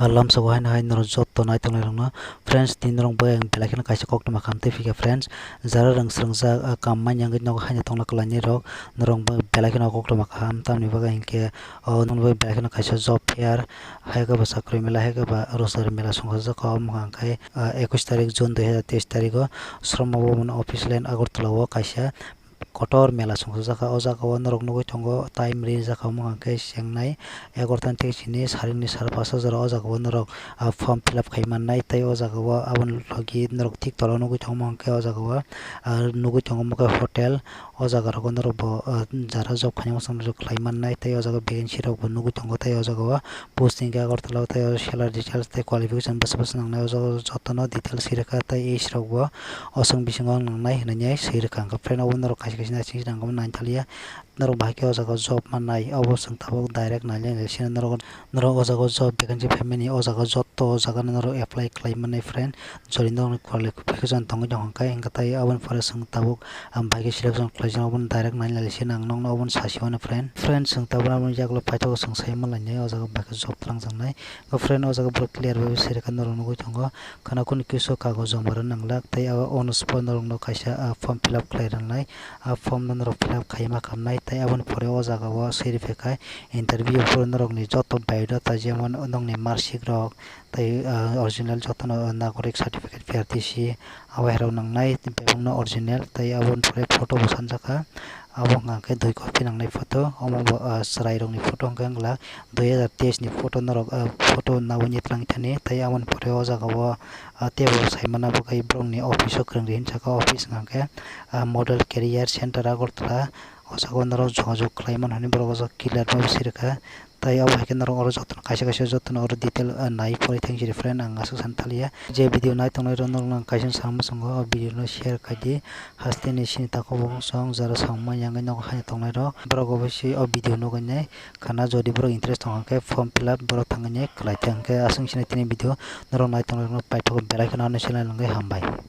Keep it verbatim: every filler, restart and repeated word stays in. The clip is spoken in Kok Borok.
Lamsao haino hai norok joto nai tongnai rokno. Friends, tini norok bai ang belai kheno kaisa koktwma kaham tei phikha friends. Jara rang srwngjak, ah, kam manya wngwi nogo haino tongna kwlainai rok, norok bai belai kheno koktwma kaham. Tamni bagwi hinkhe, oh, norok bai belai kheno kaisa job fair, hai khe ba chakri mela, hai khe ba rosari mela songkha jaka omo hwnkha khe, ah, ekush tarik June dui hazar teis tarigo Sroma Bhavan office line Agartala o kaisa kotor mela songkha jaka. O jaga o norok nugwi tongo time rijak omo hwnkha khe chengnai egarota thik sini saringni sara pasta jora o jaga o norok, ah, form fill up khai mannai tei o jaga o aboni logi norok thik tola o nugwi tongo hwnkha khe o jaga o, ah, nugwi tongo omo khe hotel. O jaga rogo norok bo, ah, jara job khainai masa norok khlai mannai tei o jaga vacancy rok bo nugwi tongo tei o jaga o posting khe Agartala o tei o salary details tei qualification bwsa bwsa nangnai o jaga o jotono details sirikha tei age rok bo o chwng bisingo nangnai hinwi sirikha. Hwnkhe friend obo norok kaisa kaisa naising se nangkukmani nangthalia. Norok bahai khe o jaga o job mannai, obo chwng tabuk direct nailai nailai sino norok, norok o jaga o job vacancy phaimani o jaga o joto o jaga no norok apply khlai mannai friend. Jodi norokni qualification tongwi tong kha hwnkhe, hwnkhe tai aboni pore chwng tabuk, um, bahai khe selection khlai jano, obono direct nailai nailai sino ang nokno obono sasi mano friend. Friend, chwng tabuk aboni yagulo paithago chwng sai manlainai o jaga bahai khe job twlangjaknai. O friend, o jaga borok clear bai sirikha norok nugwi tongo. Khana kunu kisu kagoj joma rwna nanglak tei abo on spot norokno kaisa, ah, form fill up khlai rwnai. Ah, form no norok fill up khaima kamnai tei aboni pore o jaga o siri phaikha interview phuru norokni joto biodata jemon nokni marksheet rok tei, ah, original jotono nagorik certificate P R T C abo hai rok nangnai bebakno original tei aboni pore photo bo sanjakha. Abo hwnkha khe dui copy nangnai photo, omo bo, ah, chwrairokni photo hwnkhe wngla dui hazar teis ni photo norok, ah, photo naboni twlang thani tei aboni pore o jaga o, ah, teibo saimano bo khe borokni office o kwrwngri hinwi saka, office hwnkha khe, ah, Model Career Center Agartala. O jaga o norok jogajog khlai mano hinwi borok o jaga clear bai sirikha. Tei abo hai khe norok oro jotono kaisa kaisa jotono oro detail, ah, nai pore thanks friend, ang aswk san thaliya. Je video nai tongnai rok norok no ang kaisa samo chwngo, o video no share khai di. Haste ni sini takhuk bo song jara samung manya wngwi nogo haino tongnai rok. Borok obosi o video nugwi nai khana, jodi borok interest tong khe form fill up borok thangwi nai khlai thang khe. Aswk sini tini video norok nai tongnai rok no paithago belai kheno ano channel wngwi hambai.